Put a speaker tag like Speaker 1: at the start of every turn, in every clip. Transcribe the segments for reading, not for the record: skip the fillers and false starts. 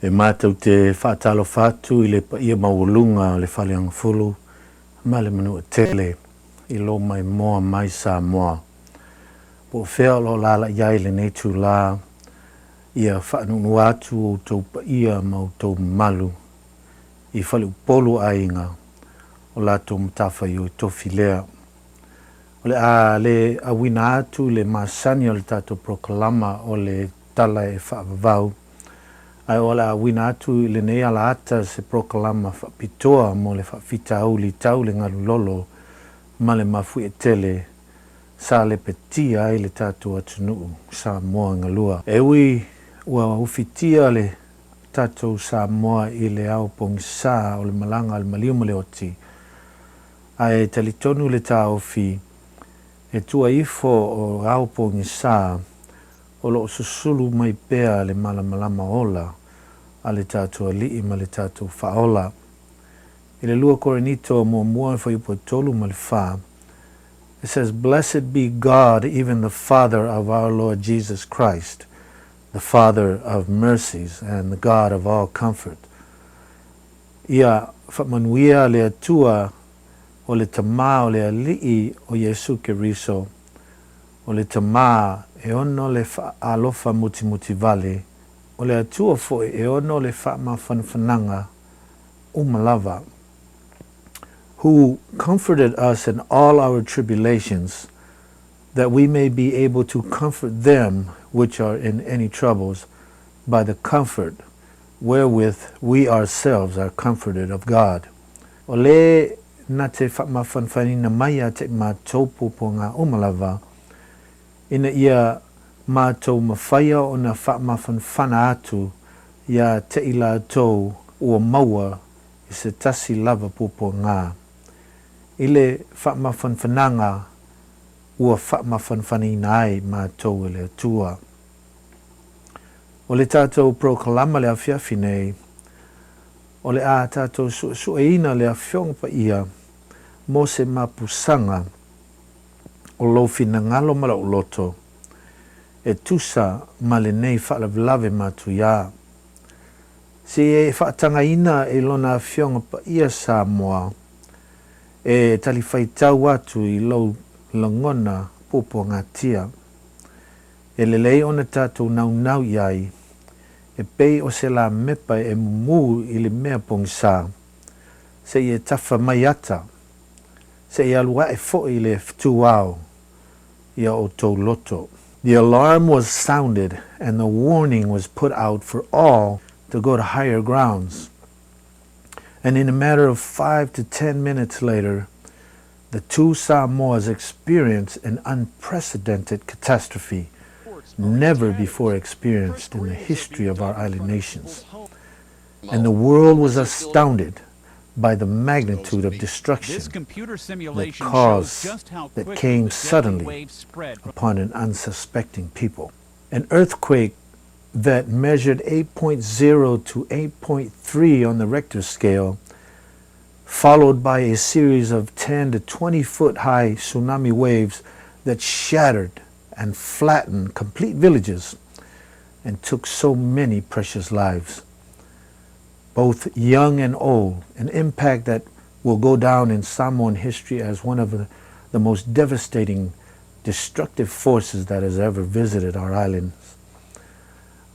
Speaker 1: E matou te faatalofa atu i le paia maualuga o le Faleagafulu ma le Manuatele i lou maimoa mai Samoa. Po o fea o lo o alaala i ai i lenei itulā, ia faanuunuu atu outou paia ma outou mamalu i faleupolu o aiga, o latou matafaioi tofi lea. O le a le auina atu le masani o le tatou polokalama o le tala e faavavau, ae o le a auina atu i lenei alaata se polokalama faapitoa mo le faafitauli tau le galulolo ma le mafuie tele sa lepetia ai le tatou atunuu Samoa galua. E ui ua ufitia le tatou Samoa i le ao pogisā o le malaga a le maliu ma le oti, ae talitonu le taofi e tua ifo o ao pogisā o lo o susulu mai pea le malamalama ola a le tatou Alii ma le tatou Faaola. I le 2 Korinito 1 fuaiupu e 3 ma le 4, it says, "Blessed be God, even the Father of our Lord Jesus Christ, the Father of mercies and the God of all comfort." Ia faamanuia le Atua o le Tamā o le Alii o Iesu Keriso, o le Tamā e ono le faaalofa mutimutivale, o le Atua foi e ono le faamafanafanaga uma lava. "Who comforted us in all our tribulations, that we may be able to comfort them which are in any troubles by the comfort wherewith we ourselves are comforted of God." O le na te faamafanafanaina mai ia te matou puapuaga uma lava, ina ia matou mafaia ona faamafanafana atu ia te i latou ua maua i se tasi lava puapuaga. I le faamafanafanaga ua faamafanafanaina ai matou e le Atua. O le tatou polokalama le afiafi nei, o le a tatou suesueina le Afioga Paia mo se mapusaga o lou finagalo ma lou loto e tusa ma lenei faalavelave matuiā. Se i e faatagaina i Lona Afioga Paia Samoa e talifuaitau atu i lou lagona puapuagatia. E lelei ona tatou naunau i ai e pei o se lamepa e mumu i le mea pogisā, se i e tafa mai ata, se i alu ae foi le fetuao ia outou loto. The alarm was sounded and the warning was put out for all to go to higher grounds. And in a matter of 5 to 10 minutes later, the two Samoas experienced an unprecedented catastrophe never before experienced in the history of our island nations. And the world was astounded by the magnitude of destruction
Speaker 2: This computer
Speaker 1: that
Speaker 2: simulation shows
Speaker 1: caused
Speaker 2: just how
Speaker 1: that
Speaker 2: quickly
Speaker 1: came
Speaker 2: the deadly
Speaker 1: suddenly
Speaker 2: waves spread
Speaker 1: upon an unsuspecting people. An earthquake that measured 8.0 to 8.3 on the Richter scale, followed by a series of 10 to 20 foot high tsunami waves that shattered and flattened complete villages and took so many precious lives, both young and old, an impact that will go down in Samoan history as one of the most devastating, destructive forces that has ever visited our islands.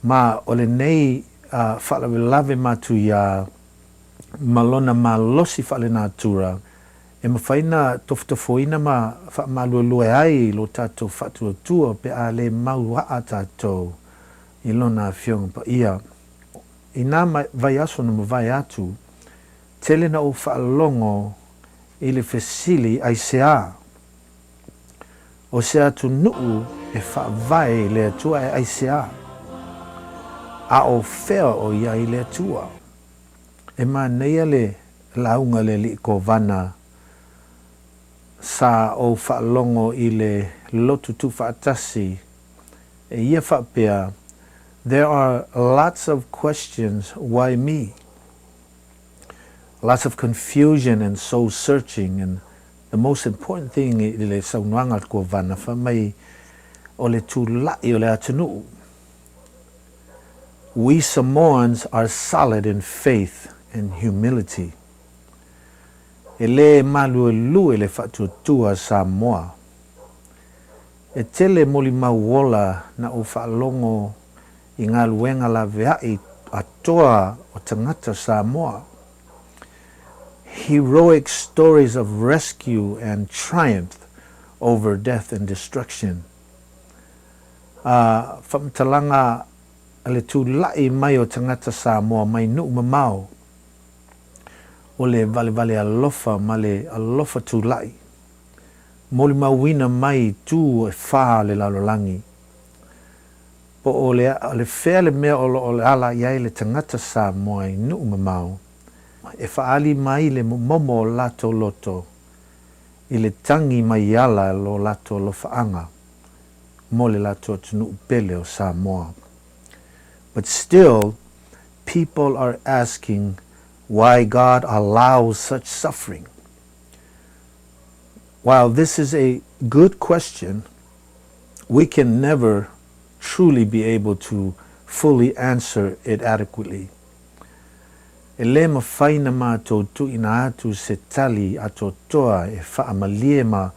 Speaker 1: Ma o lenei faalavelave matuiā ma lona malosi faalenatura e mafai ona tofotofoina ma faamaluelue ai lo tatou faatuatua pe a le mauaa tatou i lona Afioga Paia. I nā vaiaso na mavae atu, tele na ou faalogo i le fesili aisea. O se atunuu e faavae i le Atua e aisea. A o fea o i ai le Atua. E manaia le lauga le alii Kovana sa ou faalogo i le lotu tuufaatasi e ia faapea, "There are lots of questions, why me? Lots of confusion and soul searching, and the most important thing," i le saunoaga a le Kovana, fai mai o le tula'i o le atunuu. We Samoans are solid in faith and humility. E lē maluelue le faatuatua a Samoa. E tele molimau ola na ou faalogo i galuega laveai a toa o tagata Samoa. Heroic stories of rescue and triumph over death and destruction. A faamatalaga le tulai mai o tagata Samoa mai nuu mamao, o le valevale alofa ma le alofa tulai, molimauina mai itu e fā o le lalolagi. Po o le, le fea le mea o loo ala i ai le tagata Samoa i nuu mamao, e faaali mai le momomo o latou loto i le tagi mai ala lo latou alofaaga mo le latou atunuu pele o Samoa. But still, people are asking why God allows such suffering. While this is a good question, we can never truly be able to fully answer it adequately. E lē mafai ona matou tuuina atu se tali atoatoa e faamalie ma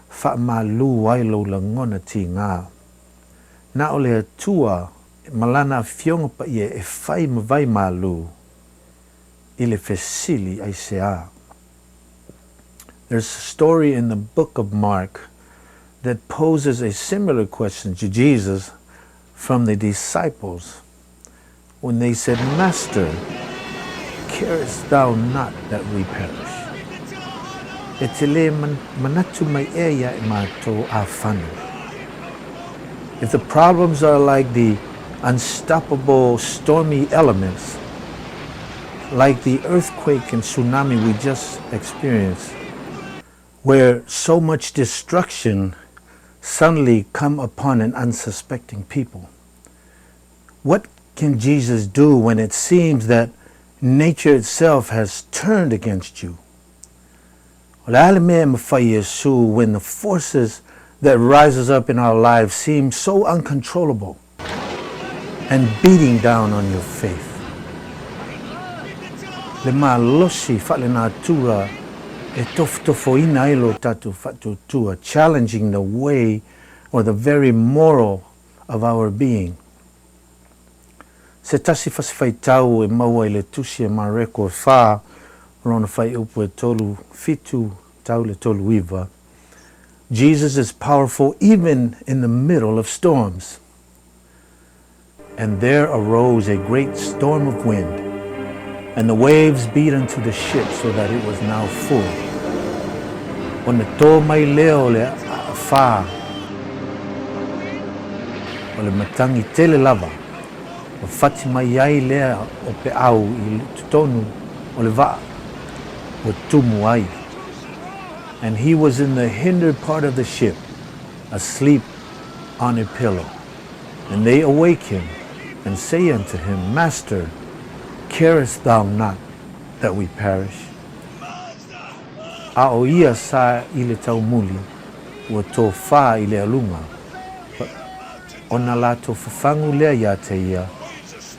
Speaker 1: faamalū ai lou lagona tigā. Na o le Atua ma Lana Afioga Paia e fai ma vai malū i le fesili aiseā. There's a story in the book of Mark that poses a similar question to Jesus from the disciples when they said, Master, carest thou not that we perish? E te lē manatu mai ea iā matou afanu? If the problems are like the unstoppable stormy elements, like the earthquake and tsunami we just experienced, where so much destruction suddenly come upon an unsuspecting people. What can Jesus do when it seems that nature itself has turned against you? O le a le mea e mafai e Iesu when the forces that rises up in our lives seem so uncontrollable and beating down on your faith? Le malosi faalenatura e tofotofoina ai lo tatou faatuatua, challenging the way or the very moral of our being. Se tasi fasifaitau e maua i le Tusi a Mareko e 4, lona fuaiupu e 37 tau le 39. Jesus is powerful even in the middle of storms. And there arose a great storm of wind, and the waves beat unto the ship so that it was now full. Ona tō mai lea o le aafā o le matagi tele lava, ua fati mai ai lea o peau i totonu o le vaa, ua tumu ai. And he was in the hinder part of the ship, asleep on a pillow. And they awake him, and say unto him, Master, carest thou not that we perish? A o ia sa i le taumuli, ua tofā i le aluga, ona latou fafagu lea iā te ia,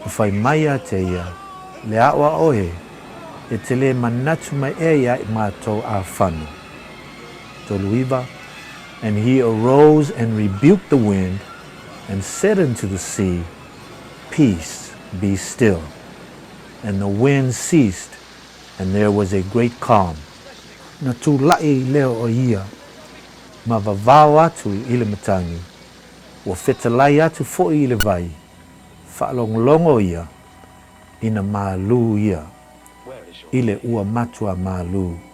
Speaker 1: ma fai mai iā te ia, Le aoao e, e te lē manatu mai ea iā matou afanu? 39. And he arose and rebuked the wind, and said unto the sea, Peace, be still. And the wind ceased, and there was a great calm. Na tulai lea o ia, ma vavao atu i le matagi, ua fetalai atu foi i le vai, faalogologo ia ina malū ia i le ua matuā malū.